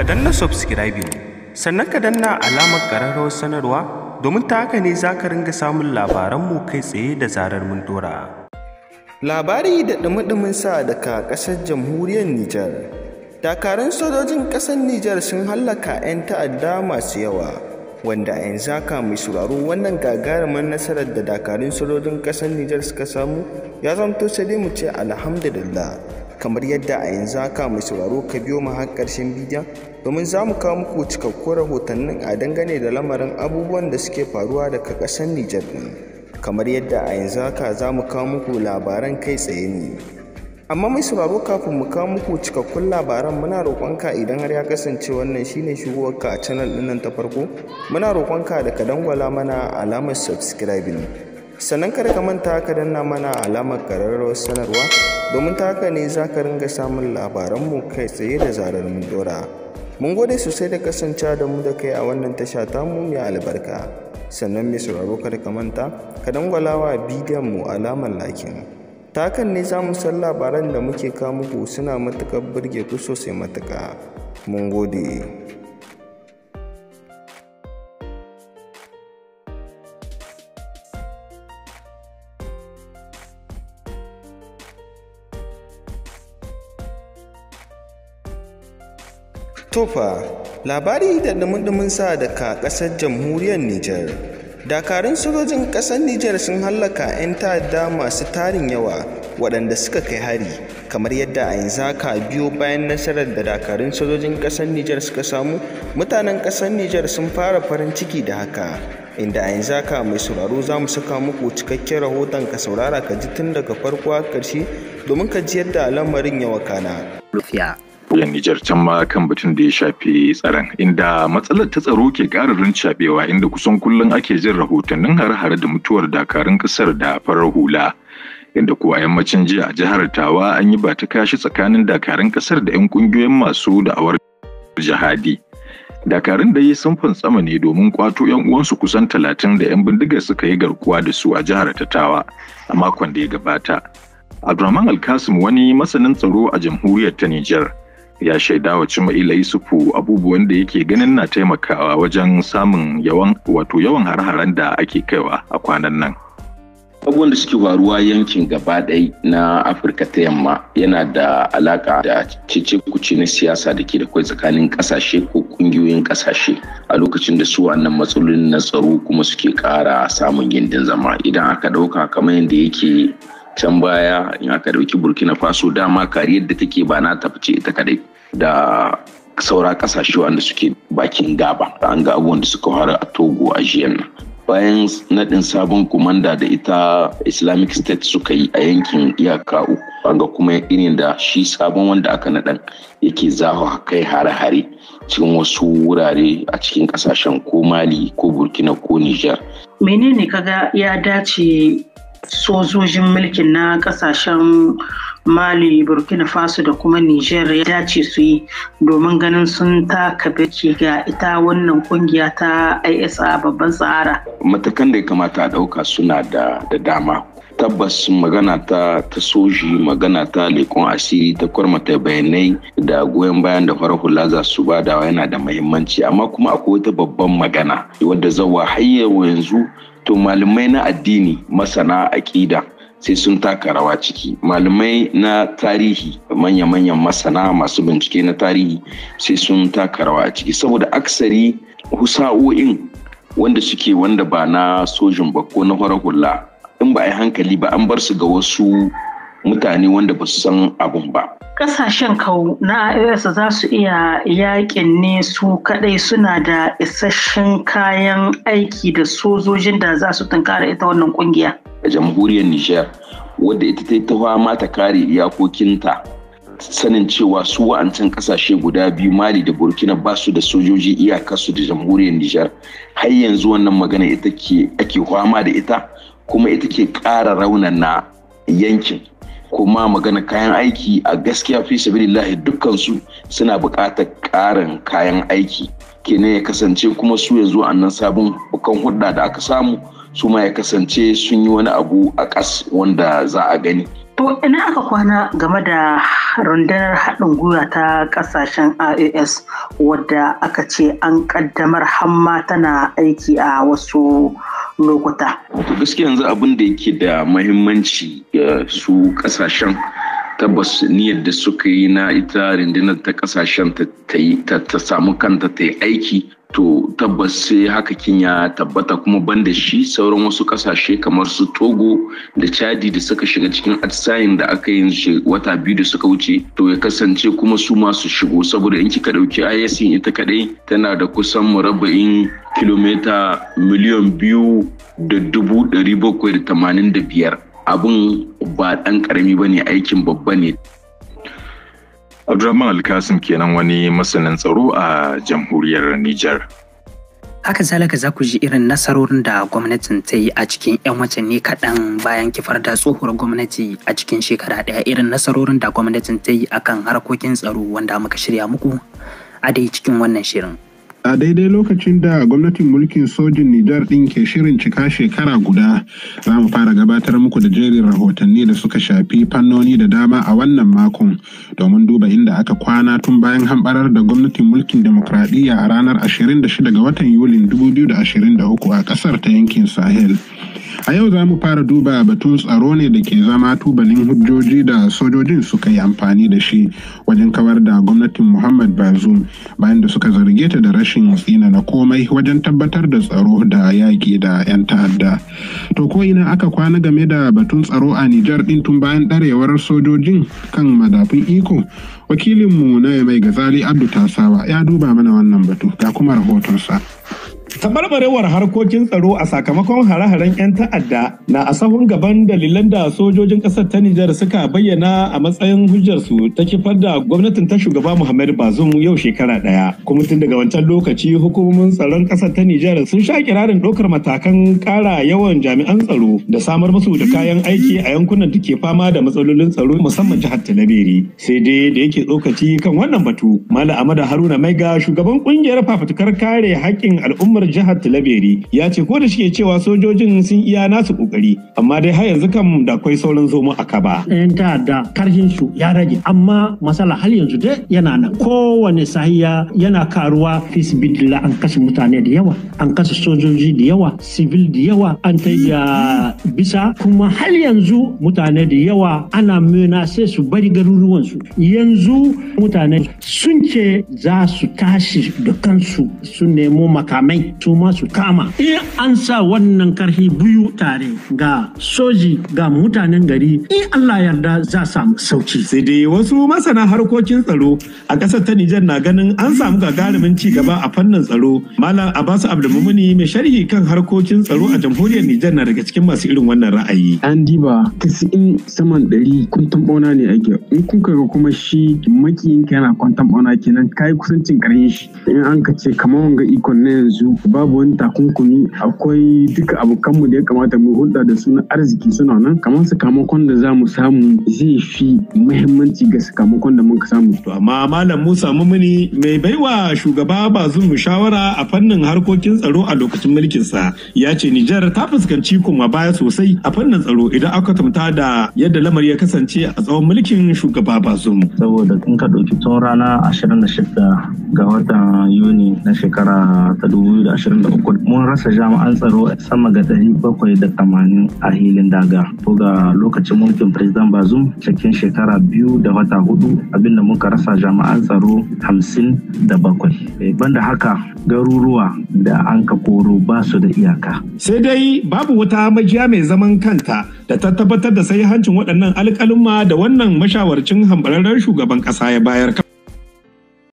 Danna subscribing, sannan ka danna alamar ƙararrawar sanarwa, domin ta haka ne za ka ringa samun labaranmu kai tsaye da zarar mun dora. Labari da ɗumi sa daga ƙasar jamhuriyar Nijar. Dakarun sojojin ƙasar Nijar sun hallaka 'yan ta'adda masu yawa, wanda a yanzu haka, mai sauraro, wannan gagarumin nasarar da dakarun sojojin ƙasar Nijar suka samu ya zamto sai dai mu ce alhamdulillah. Kamar yadda a yanzu haka, mai sauraro, ka biyo mu har ƙarshen bidiyon domin za mu kawo muku cikakkun rahotannin a dangane da lamarin abubuwan da suke faruwa daga ƙasar Nijar ɗin. Kamar yadda a yanzu haka za mu kawo muku labaran kai tsaye ne. Amma mai sauraro, kafin mu kawo muku cikakkun labaran, muna roƙonka, idan har ya kasance wannan shine shigowarka a channel ɗin nan ta farko, muna roƙonka da ka dangwala mana alamar subscribing. Sannan kada ka manta ka danna mana alamar ƙararrawar sanarwa, domin ta haka ne za ka ringa samun labaranmu kai tsaye da zarar mun dora. Mun gode sosai da kasancewa da mu da kai a wannan tasha tamu mai albarka. Sannan mai sauraro, kada ka manta ka dangwala wa bidiyon mu alamar liking. Ta hakan ne za mu san labaran da muke kawo muku suna matuƙar burge ku sosai matuƙa. Mun gode. Tofa, labari da dumudumin sa daga ƙasar jamhuriyar Nijar. Dakarun sojojin ƙasar Nijar sun hallaka 'yan ta'adda masu tarin yawa waɗanda suka kai hari. Kamar yadda a yanzu haka, biyo bayan nasarar da dakarun sojojin ƙasar Nijar suka samu, mutanen ƙasar Nijar sun fara farin ciki da haka. Inda a yanzu haka, mai sauraro, za mu saka muku cikakken rahoton, ka saurara ka ji tun daga farko har ƙarshe domin ka ji yadda lamarin ya wakana. Yan Nijar can ma kan batun da ya shafi tsaron, inda matsalar ta tsaro ke ƙara rincaɓewa, inda kusan kullum ake jin rahotannin hare-hare da mutuwar dakarun ƙasar da farar hula. Inda kuwa yammacin jiya a jihar Tawa an yi ba ta kashi tsakanin dakarun ƙasar da 'yan ƙungiyoyin masu da'awar jihadi. Dakarun da sun fantsama ne domin kwato 'yan uwansu kusan 30 da 'yan bindigar suka yi garkuwa da su a jihar ta Tawa a makon da ya gabata. Abdurrahman Alkasim, wani masanin tsaro a jamhuriyar ta Nijar, ya shaida wa Cima'ila Yusufu abubuwan da yake ganin na taimakawa wajen samun yawan, wato yawan har-haren da ake kaiwa a kwanan nan. Abubuwan da suke faruwa yankin gaba ɗaya na Afirka ta Yamma yana da alaka da cece kuce na siyasa da ke da kwai tsakanin ƙasashe ko ƙungiyoyin ƙasashe, a lokacin da su wannan matsalolin na tsaro kuma suke ƙara samun gindin zama. Idan aka ɗauka kamar yadda yake can baya, in aka ɗauki Burkina Faso, dama kariyar da take ba na tafi ce ita kadai da saura ƙasashe wanda suke bakin gaba. An ga abubuwan da suka faru a Togo a jiyan nan, bayan naɗin sabon kumanda da ita Islamic State suka yi a yankin iyaka uku. An ga kuma irin da shi sabon wanda aka naɗan yake zaho kai hare-hare cikin wasu wurare a cikin ƙasashen, ko Mali ko Burkina ko Niger. Menene kaga ya dace sojojin mulkin na kasashen Mali, Burkina Faso da kuma Niger ya dace su yi domin ganin sun taka birki ga ita wannan kungiya ta IS a babban Sahara? Matakan da ya kamata a ɗauka suna da dama. Tabbas, magana ta soji, magana ta leƙon asiri, ta kwarmata bayanai da goyon bayan da farar hula za su badawa yana da mahimmanci, amma kuma akwai wata babban magana wadda zawa har yanzu. To, malamai na addini, masana aƙida, sai sun taka rawa ciki. Malamai na tarihi, manya-manyan masana masu bincike na tarihi, sai sun taka rawa a ciki, saboda aksari husa'o'in wanda suke wanda ba na sojin ba ko na farar hula, in ba a yi hankali ba, an bar su ga wasu mutane wanda ba su san abun ba. Kasashen kau na IOS za su iya yakin ne su kadai? Suna da isasshen kayan aiki da sojojin da za su tunkara ita wannan kungiya? A jamhuriyar Nijar, wadda ita ta yi ta fama ta kare iyakokinta, sanin cewa su wa'ancan kasashe guda biyu, Mali da Burkina, ba su da sojoji iyakarsu da jamhuriyar Nijar, har yanzu wannan magana ita ke ake fama da ita, kuma ita ke ƙara raunana yankin. Kuma magana kayan aiki, a gaskiya fi sabilillahi, dukkansu suna buƙatar ƙarin kayan aiki. Kenan ya kasance kuma su yanzu annan sabon bukan hudda da aka samu, su ma ya kasance sun yi wani abu a ƙas wanda za a gani. To ina aka kwana game da rundunar haɗin gwiwa ta ƙasashen IOS wadda aka ce an ƙaddamar hamma tana aiki a wasu lokuta. To gaskiya yanzu abin da yake da mahimmanci ga su ƙasashen, tabbas niyyar da suka yi na ita rundunar ta ƙasashen ta samu kanta ta yi aiki, to tabbas sai haka kin ya tabbata. Kuma banda shi, sauran wasu kasashe kamar su Togo da Chadi da suka shiga cikin atisayin da aka yi wata 2 da suka wuce, to ya kasance kuma su ma su shigo, saboda in kika dauki IS ita kadai tana da kusan murabba'in kilomita 2,785,000. Abin ba dan karami bane, aikin babba ne. Abdulrahman Alkasim kenan, wani masanin tsaro a jamhuriyar Nijar. Haka zalika za ku ji irin nasarorin da gwamnatin ta yi a cikin 'yan watanni kaɗan bayan kifar da tsohuwar gwamnati a cikin shekara ɗaya, irin nasarorin da gwamnatin ta yi akan harkokin tsaro wanda muka shirya muku a dai cikin wannan shirin. A daidai lokacin da gwamnatin mulkin sojin Nijar ɗin ke shirin cika shekara guda, za mu fara gabatar muku da jerin rahotanni da suka shafi fannoni da dama a wannan makon domin duba inda aka kwana tun bayan hamɓarar da gwamnatin mulkin demokradiyya a ranar 26 ga watan Yulin 2023 a ƙasar ta yankin Sahel. A yau za mu fara duba batun tsaro ne da ke zama tubalin hujjoji da sojojin suka yi amfani da shi wajen kawar da gwamnatin Muhammad Bazoum, bayan da suka zarge ta da rashin tsina na komai wajen tabbatar da tsaro da yaƙi da 'yan ta'adda. To ko ina aka kwana game da batun tsaro a Nijar ɗin tun bayan ɗarewar sojojin kan madafun iko? Wakilinmu na Mai Gazali Abdu Tasawa ya duba mana wannan batu, ga kuma rahotonsa. Taɓarɓarewar harkokin tsaro a sakamakon hare-haren 'yan ta'adda na a sahun gaban dalilan da sojojin ƙasar ta Nijar suka bayyana a matsayin hujjarsu ta kifar da gwamnatin ta shugaba Muhammadu Bazoum yau shekara ɗaya. Kuma tun daga wancan lokaci hukumomin tsaron ƙasar ta Nijar sun sha kirarin ɗaukar matakan ƙara yawan jami'an tsaro da samar musu da kayan aiki a yankunan da ke fama da matsalolin tsaro, musamman jihar Talabiri. Sai dai da yake tsokaci kan wannan batu, Malam Amadu Haruna Maiga, shugaban ƙungiyar fafutukar kare haƙƙin al'ummar jihar Talabiri, ya ce ko da shike cewa sojojin sun iya nasu kokari, amma dai har yanzu kam da akwai sauran zomo a kaba. Yan ta'adda karhin su ya rage, amma masala har yanzu dai yana nan. Kowane sahiya yana karuwa. Fisbidillah, an kashe mutane da yawa, an kashe sojoji da yawa, civil da yawa, an ta da bisa, kuma har yanzu mutane da yawa ana mena sai su bari garuruwansu. Yanzu mutane sun ce za su tashi da kansu su nemo makamai, su ma su kama. In an sa wannan karhi biyu tare, ga soji ga mutanen gari, in Allah yarda za samu sauki. Sai dai wasu masana harkokin tsaro a ƙasar ta Nijar na ganin an samu gagarumin ci gaba a fannin tsaro. Malam Abasu Abdulmumuni, mai sharhi kan harkokin tsaro a jamhuriyar Nijar, na daga cikin masu irin wannan ra'ayi. An diba 90 saman ɗari kwantan bauna ne ake. In kun ga kuma shi makiyinka yana kwantan bauna, kenan kai kusancin karhin shi. In an ka ce kamar wanga ikon na yanzu babu wani takunkumi, akwai duka abokanmu da ya kamata mu hulɗa da su na arziki suna nan, kamar sakamakon da za mu samu zai fi muhimmanci ga sakamakon da muka samu. To amma Malam Musa Mumuni, mai baiwa shugaba Bazoum shawara a fannin harkokin tsaro a lokacin mulkinsa, ya ce Nijar ta fuskanci koma baya sosai a fannin tsaro idan aka kwatanta da yadda lamari ya kasance a tsawon mulkin shugaba Bazoum. Saboda in ka ɗauki tun rana 26 ga watan Yuni na shekara ta 2023, mun rasa jami'an tsaro sama ga 780 a hilin daga. Ko ga lokacin mulkin President Bazoum, cikin shekara 2 da wata 4, abinda muka rasa jami'an tsaro 57. Banda haka, garuruwa da an ka koro ba su da iyaka. Sai dai babu wata majiya mai zaman kanta da ta tabbatar da hancin waɗannan alƙaluma da wannan mashawarcin hambararren shugaban ƙasa ya bayar.